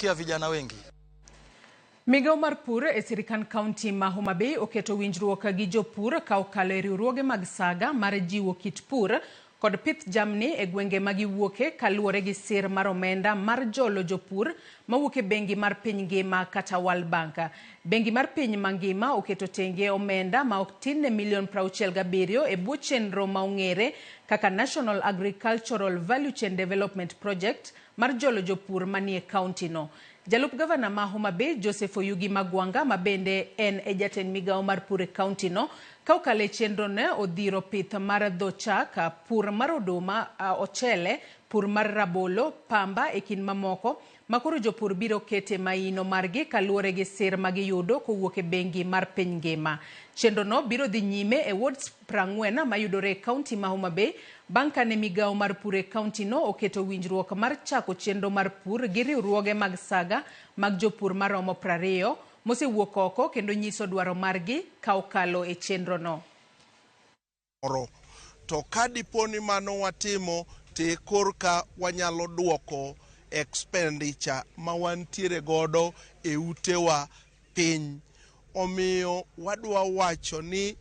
Tumebakia vijana wengi. Migawo mar pur e sirkand kaunti ma Homa Bay oketo winjruok gi jopur ka okalo e riwruoge mag saga mar jiwo kit pur kod pith jamni e gwenge ma giwuoke kaluwore gi sir mar omenda mar jolo jopur mawuok e bengi mar piny ngima kata World Bank. Bengi mar piny mangima oketo tenge omenda ma ok tin ne milion 67 e bwo chenro ma ong'ere kaka National Agricultural Value Chain Development Project mar jolo jopur manie kaunti no. Jalup gavana ma Homa Bay Joseph Oyugi Magwanga ma bende en e jatend migawo mar pur e kaunti no ka okalo e chenro ne odhiro pith mar dho chak, pur mar oduma, ochele, pur mar rabolo, pamba e kind mamoko ma koro jopur biro kete maino margi kaluwore gi sir ma giyudo kowuok e bengi mar piny ngima. Chenro no biro dhi nyime e wards 40 mayudore e kaunti ma Homa Bay bang' kane migawo mar pur e kaunti no oketo winjruok mar chako chenro mar pur gi riwruoge mag saga mag jopur maromo 20 mosewuok oko kendo nyiso dwaro margi ka okalo e chenro no. Moro. To ka dipo ni mano watimo te korka wanyalo duoko expenditure ma wantiere godo e utewa piny. Omiyo wadwa wacho ni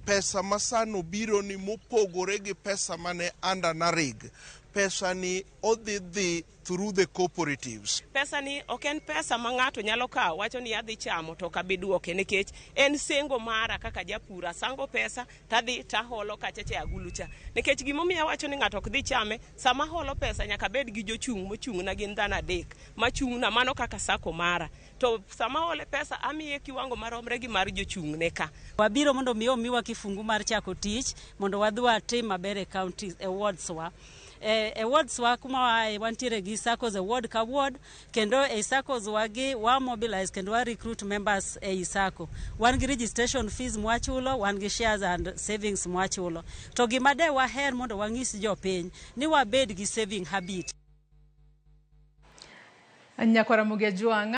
pesa masano biro ni mopogore gi pesa mane under NARIG. Pesa ni odhi dhi through the cooperatives. Pesa ni ok en pesa ma ng'ato nyalo kawo wacho ni adhi chamo to ok abi duoke, nikech en sengo mara kaka japur. Asango pesa tadhi taholo kachacha e agulu cha, nikech gimomiyo awacho ni ng'ato ok dhi chame, sama aholo pesa nyaka abed gi jochung' mochung'na, gin dhano adek machung'na mano kaka sacco mara, to sama ahole pesa amiye kiwango maromre gi mar jochung'ne ka. Wabiro mondo mi omiwa kifungu mar chako tich mondo wadhi watim maber e counties, e wards wa. E wards wa kuma waaye wantiere gi SACCOs e ward ka ward, kendo e SACCOs wa gi wa mobilize kendo wa recruit members ei SACCO. Wan gi registration fees mwachulo, wan gi shares and savings mwachulo. To gima de waher mondo wang'is jopiny ni wabed gi saving habit. Nyakwara Mugia Jwang'